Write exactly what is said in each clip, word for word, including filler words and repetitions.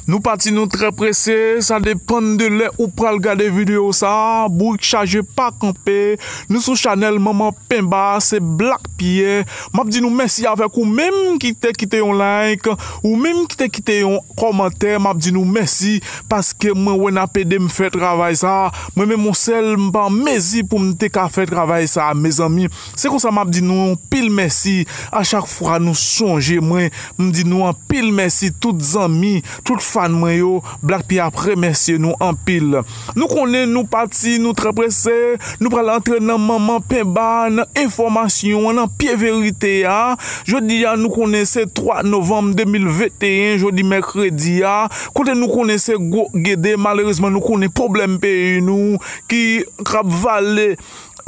Nou pati, nou trè prese, sa depann de lè ou pral gade videyo sa a. Bourik chaje pa kanpe. Nou sou chanèl Manman Penba, se Black Pierre. M ap di nou mèsi avèk ou menm ki te kite yon like, ou menm ki te kite yon kòmantè. M ap di nou mèsi paske mwen wè n ap ede m fè travay sa a. Mwen menm yon sèl, m pa an mezi pou m te ka fè travay sa a, mezanmi. Se konsa m ap di nou yon pil mèsi. A chak fwa nou sonje mwen, m di nou anpil mèsi, tout zanmi, tout fan mwen yo. Black P ap remèsye nou anpil. Nou konnen nou pati, nou trè prese. Nou pral antre nan Manman Penba, nan enfòmasyon an, nan pye verite a. Jodi a, nou konnen se twa novanm de mil venteyen, jodi mèkredi a. Kote nou konnen se gwo gede, malerezman, nou konnen pwoblèm peyi nou ki k ap vale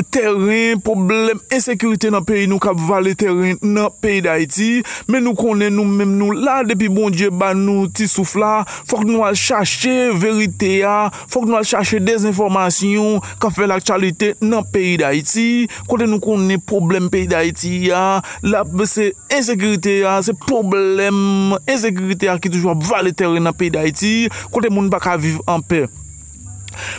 tèren, pwoblèm ensekirite nan peyi nou k ap vale tèren nan peyi Dayiti. Men nou konnen nou menm nou la, depi Bondye ba nou ti souf la, fòk nou al chache verite a, fòk nou al chache dezenfòmasyon k ap fè laktyalite nan peyi Dayiti. Kote nou konnen pwoblèm peyi Dayiti a, l ap, se ensekirite a, se pwoblèm ensekirite a ki toujou ap vale tèren nan peyi Dayiti, kote moun pa ka viv anpè.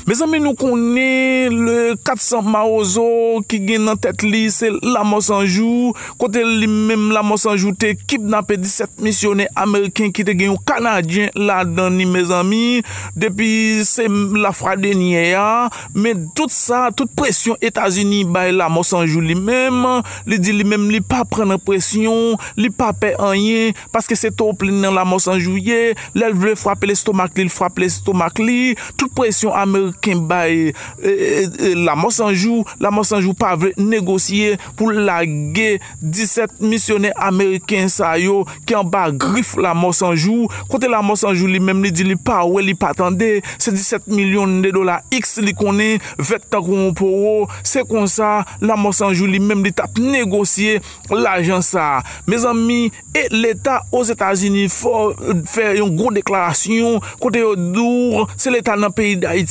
Mezanmi, nou konnen le kat san Mawozo ki gen nan tèt li se Lanmò San Jou, kote li menm Lanmò San Jou te kidnape disèt misyonè ameriken ki te gen yon Kanadyen ladan li, mezanmi, depi se lafwa dènyè a. Men tout sa, tout presyon Etazini bay Lanmò San Jou li menm, li di li menm li pa pran nan presyon, li pa pè anyen, paske se towo plen nan Lanmò San Jou ye. Lè l vle frape lestomak li, l frape lestomak li. Tout presyon ameriken bay, e, e, e, Lanmò San Jou, Lanmò San Jou pa vle negosye pou lage disèt misyonè ameriken sa yo ki anba grif Lanmò San Jou. Kote Lanmò San Jou li menm li di li pa wè, li pa tande. Se disèt milyon de dola iks li konnen, vèt tankou yon powo. Se konsa, Lanmò San Jou li menm li t ap negosye lajan sa a. Mezanmi, e Leta Ozetazini fò, fè yon gwo deklarasyon kote yo di w se Leta nan peyi Dayiti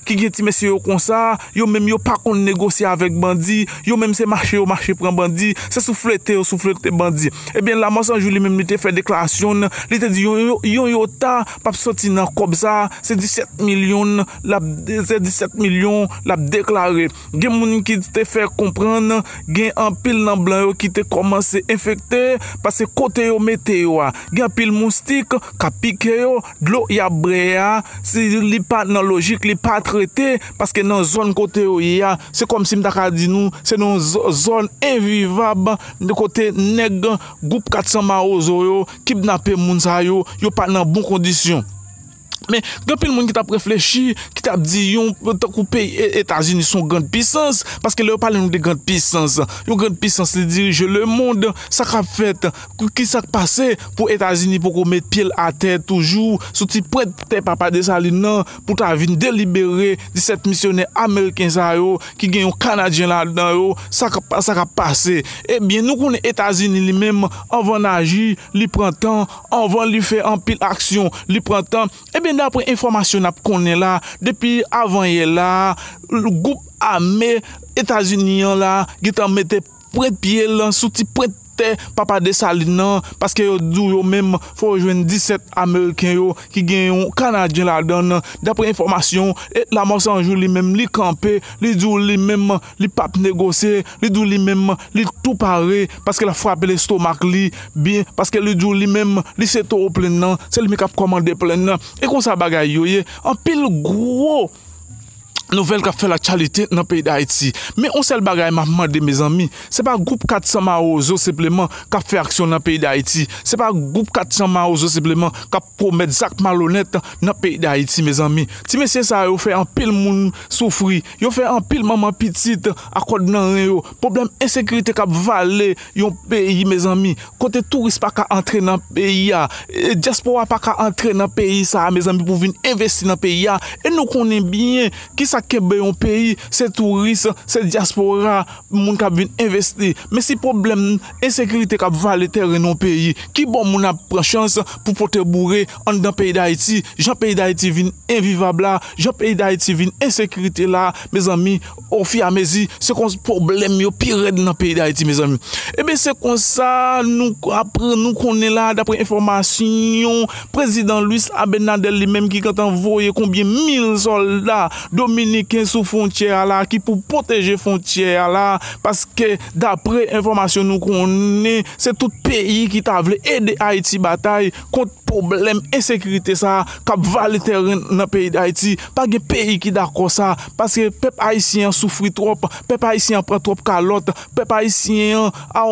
ki gen ti mesye yo konsa, yo menm yo pa konn negosye avèk bandi, yo menm se mache yo mache pran bandi, se souflete yo souflete bandi. Ebyen, Lanmò San Jou li menm li te fè deklarasyon l, li te di yon, yon, yon yota p ap soti nan kòb sa, se disèt milyon l ap, se disèt milyon l ap deklare. Gen moun ki te fè konprann, gen anpil nan blan yo ki te kòmanse enfekte, paske kote yo mete yo a, gen anpil moustik k ap pike yo, dlo y ap bwè a, si li pa nan lojik, li pa trete, paske nan zòn kote yo ye a, se kòmsi m ta ka di nou, se nan z-, zòn envivab, de kote nèg gwoup kat san Mawozo yo kidnape moun sa yo, yo pa nan bon kondisyon. Men, gen anpil moun ki t ap reflechi, ki t ap di yon, tankou peyi E-, Etazini se yon grann pisans, paske lè yo pale nou de grann pisans, yon grann pisans li dirije lemonn, sa k ap fèt, ki, ki sa k pase pou Etazini poko met pye l atè toujou sou ti pwent tè Papa Desalin nan pou ta vin delibere disèt misyonè ameriken sa yo ki gen yon Kanadyen ladan yo, sa k ap, sa k ap pase. Ebyen, nou konnen Etazini li menm, anvan l aji, li pran tan, anvan li fè anpil aksyon, li pran tan. Ebyen, dapre enfòmasyon n ap konnen la, depi avanyè la, gwoup ame Etazini an la, gentan mete pwent pye l sou ti pwent tè Papa Desalin nan, paske yo di w yo menm, fò yo jwenn disèt Ameriken yo ki gen yon Kanadyen ladan l. Dapre enfòmasyon, e Lanmò San Jou li menm, li kanpe, li di w li menm, li p ap negosye, li di w li menm, li tou pare, paske l ap frape lestomak li byen, paske li di w li menm, li se towo plenn nan, se li menm k ap kòmande plenn nan. E konsa bagay yo ye, anpil gwo nouvèl k ap fè laktyalite nan peyi Dayiti. Men yon sèl bagay m ap mande, mezanmi, se pa gwoup kat san Mawozo senpleman k ap fè aksyon nan peyi Dayiti. Se pa gwoup kat san Mawozo senpleman k ap pwomèt zak malonèt nan peyi Dayiti, mezanmi. Ti mesye sa yo fè anpil moun soufri, yo fè anpil manman pitit a kòd nan ren yo. Pwoblèm ensekirite k ap vale yon peyi, mezanmi, kote touris pa ka antre nan peyi a, e, dyaspora pa ka antre nan peyi sa a, mezanmi, pou vin envesti nan peyi a. E nou konnen byen kisa ka kenbe yon peyi, se touris, se dyaspora, moun k ap vin envesti. Men si pwoblèm ensekirite k ap vale tèren nan yon peyi, ki bò moun ap pran chans pou pote boure anndan peyi Dayiti? Jan peyi Dayiti vin envivab la, jan peyi Dayiti vin ensekirite la, mezanmi, ofiramezi, se konsa pwoblèm yo pi rèd nan peyi Dayiti, mezanmi. Ebyen, se konsa, nou aprann, nou konnen la, daprè enfòmasyon, prezidan Luis Abinader li menm ki gentan voye konbyen mil sòlda dominiken sou fwontyè a la, ki pou pwoteje fwontyè a la, paske daprè enfòmasyon nou konnen, se tout peyi ki ta vle ede Ayiti batay kont pwoblèm ensekirite sa a k ap vale tèren nan peyi Dayiti. Pa gen peyi ki dakò sa, paske pèp ayisyen an soufri twòp, pèp ayisyen an pran twòp kalòt, pèp ayisyen an, a,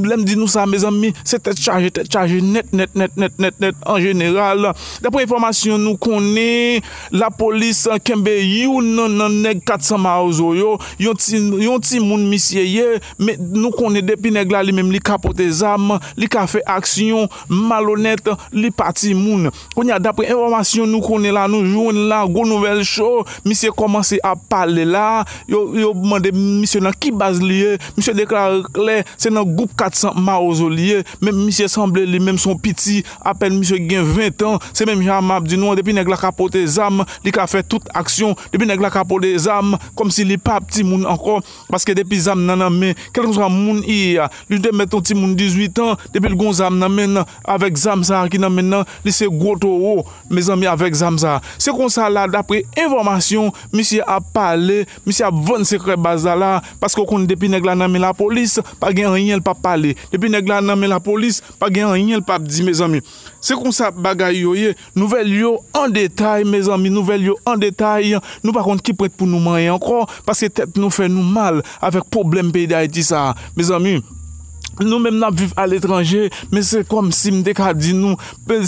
lè m di nou sa, mezanmi, se tèt chaje, tèt chaje nèt, nèt, nèt, nèt, nèt, nèt, an jeneral. Daprè enfòmasyon nou konnen, lapolis kenbe youn nan nèg kat san mawozo yo, yon ti, yon timoun misye ye, men nou konnen depi nèg la li menm li ka pote zam, li ka fè aksyon malonèt, li pa timoun. Kounye a, daprè enfòmasyon nou konnen la, nou jwenn la, gwo nouvèl cho, misye kòmanse ap pale la, yo, yo mande misye nan ki baz li ye, misye deklare klè, se nan gwoup kat san mawozo li ye, men misye sanble li menm se yon piti, apèn misye gen ven tan, se menm jan m ap di nou an, depi nèg la ka pote zam, li ka fè tout aksyon, depi nèg la ka pote zam, kòmsi li pa timoun ankò, paske depi zam nan nan men, kèlkeswa moun li ye a, li te mèt yon timoun dizuit an, depi l gon zam nan men l, avèk zam sa a ki nan men l nan, li se gwo towo, mezanmi, avèk zam sa a. Se konsa la, daprè enfòmasyon, misye ap pale, misye ap vann sekrè baz la la, paske w konn depi nèg la nan men lapolis, pa gen anyen l p ap pale. Depi nèg la nan men lapolis, pa gen anyen l p ap di, mezanmi. Se konsa bagay yo ye. Nouvèl yo an detay, mezanmi, nouvèl yo an detay. Nou pa konn ki pwent pou nou manyen ankò, paske tèt nou fè nou mal avèk pwoblèm peyi Dayiti sa a. Mezanmi, nou menm n ap viv aletranje, men se kòmsi m te ka di nou,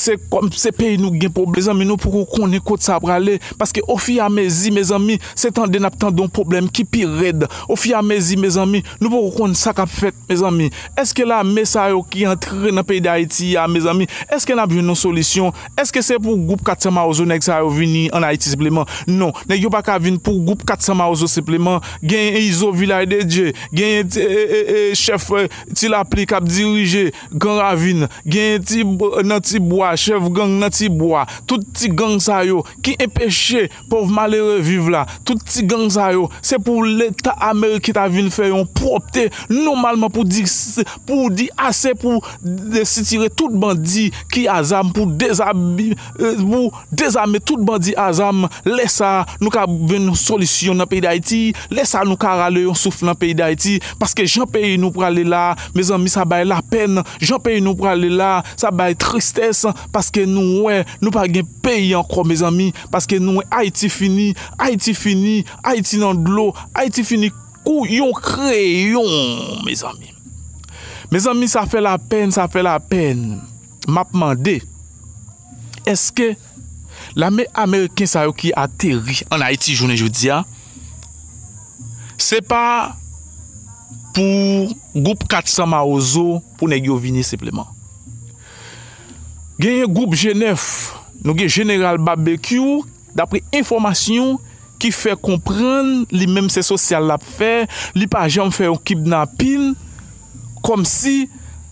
se kòm se peyi nou gen pwoblèm. Mezanmi, nou poko konnen kot sa prale, paske ofiramezi, mezanmi, se tande n ap tande yon pwoblèm ki pi rèd. Ofiramezi, mezanmi, nou poko konn sa k ap fèt, mezanmi. Èske lame sa yo ki antre nan peyi Dayiti a, mezanmi, èske n ap jwenn yon solisyon? Èske se pou gwoup kat san mawozo nèg sa yo vini ann Ayiti senpleman? Non, nèg yo pa ka vin pou gwoup kat san mawozo senpleman. Genyen Izo Vilaj de Dye, genyen ti, e, e, e, chèf, e, Ti Lapli k ap dirije Gran Ravin, genyen ti, nan Ti Bwa, chèf gang nan Ti Bwa, tout ti gang sa yo ki enpeche pòv malere viv la, tout ti gang sa yo, se pou Leta ameriken ta vin fè yon pwòpte nòmalman pou di, pou di ase pou desitire tout bandi ki a zam, pou dezabi, e, pou dezame tout bandi a zam. Lè sa a, nou ka jwenn yon solisyon nan peyi Dayiti. Lè sa a, nou ka rale yon souf nan peyi Dayiti. Paske jan peyi nou prale la, mezanmi, sa bay lapèn. Jan peyi nou prale la, sa bay tristès. Paske nou wè, nou pa gen peyi ankò, mezanmi. Paske nou wè Ayiti fini, Ayiti fini, Ayiti nan dlo, Ayiti fini kou yon kreyon, mezanmi. Mezanmi, sa fè lapèn, sa fè lapèn. M ap mande, èske lame ameriken sa yo ki ateri ann Ayiti jounen jodi a, se pa pou gwoup kat san mawozo pou nèg yo vini senpleman? Genyen gwoup G nèf, nou gen jeneral Babekyou, daprè enfòmasyon ki fè konprann li menm se sosyal l ap fè, li pa janm fè yon kidnapin, kòmsi,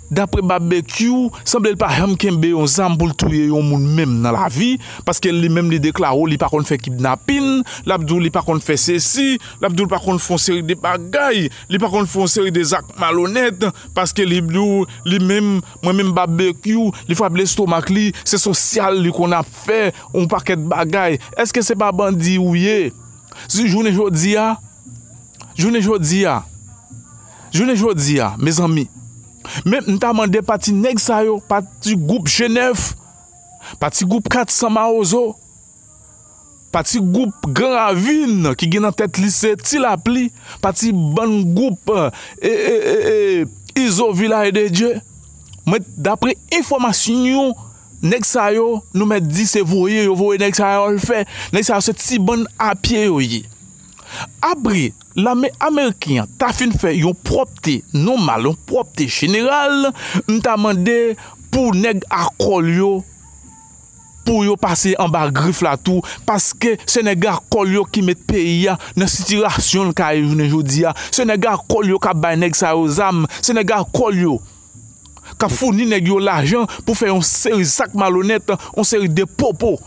daprè Babekyou, sanble l pa janm kenbe yon zam pou l touye yon moun menm nan lavi, paske li menm li deklare w li pa konn fè kidnapin, l ap di w li pa konn fè sesi, l ap di w li pa konn fè yon seri de bagay, li pa konn fè yon seri de zak malonèt, paske li di w li menm, mwen menm Babekyou, li frape lestomak li, se sosyal li konn ap fè yon pakèt bagay. Èske se pa bandi ou ye? Si jounen jodi a, jounen jodi a, jounen jodi a, mezanmi, men m ta mande pati nèg sa yo, pati gwoup G nèf, pati gwoup kat san mawozo, pati gwoup Gran Ravin ki gen nan tèt li se Ti Lapli, pati bann gwoup, e, e, e, e, Izo Vilaj de Dye. Mwen, daprè enfòmasyon, nèg sa yo, nou mèt di se voye yo voye nèg sa yo al fè. Nèg sa yo se ti bann apye yo ye. Apre, lame ameriken an ta fin fè yon pwòpte nòmal, yon pwòpte jeneral, m ta mande pou nèg akòl yo pou yo pase anba grif la tou, paske se nèg akòl yo ki met peyi a nan sitiyasyon l ka ye jounen jodi a. Se nèg akòl yo k ap bay nèg sa yo zam, se nèg akòl yo k ap founi nèg yo lajan pou fè yon seri zak malonèt, yon seri de popo.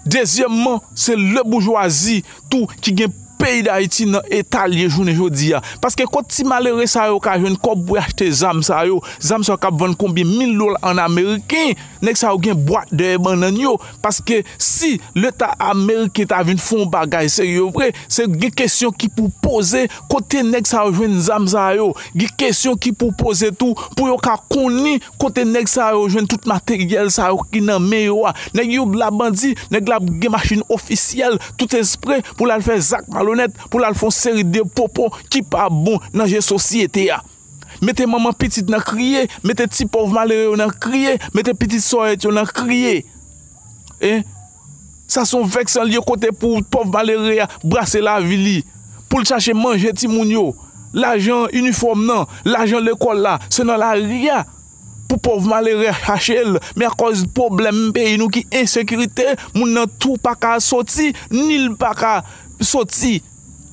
Dezyèmman, se leboujwazi tou ki gen peyi Dayiti nan eta l ye jounen jodi a. Paske kot ti malere sa yo ka jwenn kòb pou y achte zam sa yo, zam sa yo k ap vann konbyen mil dola ann ameriken, nèg sa yo gen bwat dèyè bannann yo. Paske si Leta ameriken ta vin fè yon bagay serye vre, se gen kesyon ki pou poze, kote nèg sa yo jwenn zam sa yo? Gen kesyon ki pou poze tou pou yo ka konnen kote nèg sa yo jwenn tout materyèl sa yo ki nan men yo a. Nèg yo la bandi, nèg la gen machin ofisyèl, tout espre pou l al fè zak malonèt, pou l al fè yon seri de popo ki pa bon nan je sosyete a. Mete manman pitit nan kriye, mete ti pòv malere yo nan kriye, mete pitit sòyèt yo nan kriye. E sa se yon vèksan l ye kote pou pòv malere a brase lavi li, pou l chache manje timoun yo, lajan inifòm nan, lajan lekòl la, se nan lari a pou pòv malere a chache l. Men akòz pwoblèm peyi nou ki ensekirite, moun nan tou pa ka soti, ni l pa ka soti.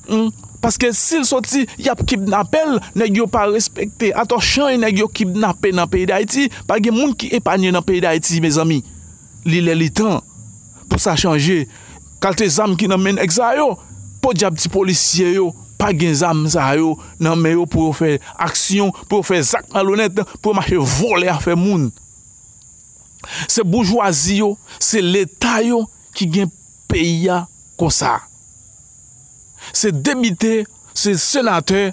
Hmm? Paske si l soti, y ap kidnape l, nèg yo pa respekte. Atò chay nèg yo kidnape nan peyi Dayiti, pa gen moun ki epanye nan peyi Dayiti, mezanmi. Li lè li tan pou sa chanje. Kalte zam ki nan men nèg sa yo, podyab ti polisye yo pa gen zam sa yo nan men yo pou yo fè aksyon, pou yo fè zak malonèt, pou yo mache vòlè afè moun. Se boujwazi yo, se Leta yo ki gen peyi a konsa. Se depite, se senatè,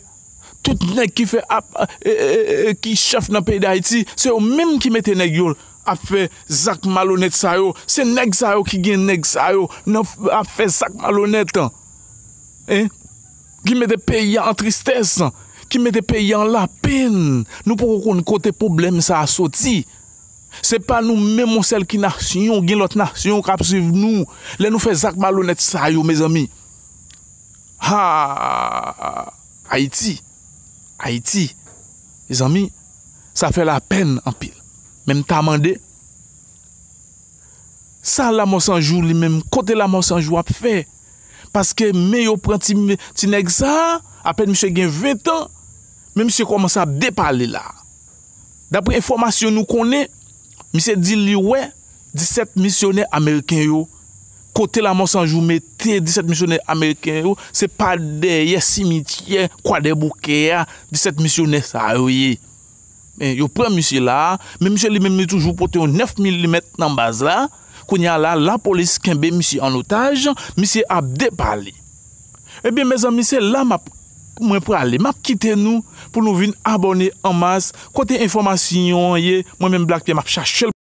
tout nèg ki fè ap, e, e, e, e, ki chèf nan peyi Dayiti, se yo menm ki mete nèg yo ap fè zak malonèt sa yo. Se nèg sa yo ki gen nèg sa yo nan f-, ap fè zak malonèt. Hein? Ki mete peyi a an tristès, ki mete peyi a an lapenn. Nou poko konn kote pwoblèm sa a soti. Se pa nou menm yon sèl ki nasyon, gen lòt nasyon k ap swiv nou lè nou fè zak malonèt sa yo, mezanmi. Ha! Ayiti, Ayiti, mezanmi, sa fè lapenn anpil. Men m ta mande, sa Lanmò San Jou li menm, kote Lanmò San Jou ap fè? Paske men yo pran ti, ti nèg sa a, apèn misye gen ven tan, men misye kòmanse ap depale la. Daprè enfòmasyon nou konnen, misye di li wè disèt misyonè ameriken yo. Kote Lanmò San Jou mete disèt misyonè ameriken yo, se pa dèyè simityè Kwadèboukè a, disèt misyonè sa yo ye. Men yo pran misye la, men misye li menm li toujou pote yon nèf milimèt nan baz la. Kounye a la, lapolis kenbe misye an otaj, misye ap depale. Ebyen, mezanmi, se la m ap, mwen prale. M ap kite nou pou nou vin abòne an mas. Kote enfòmasyon an ye, mwen menm Black Pierre, m ap chache l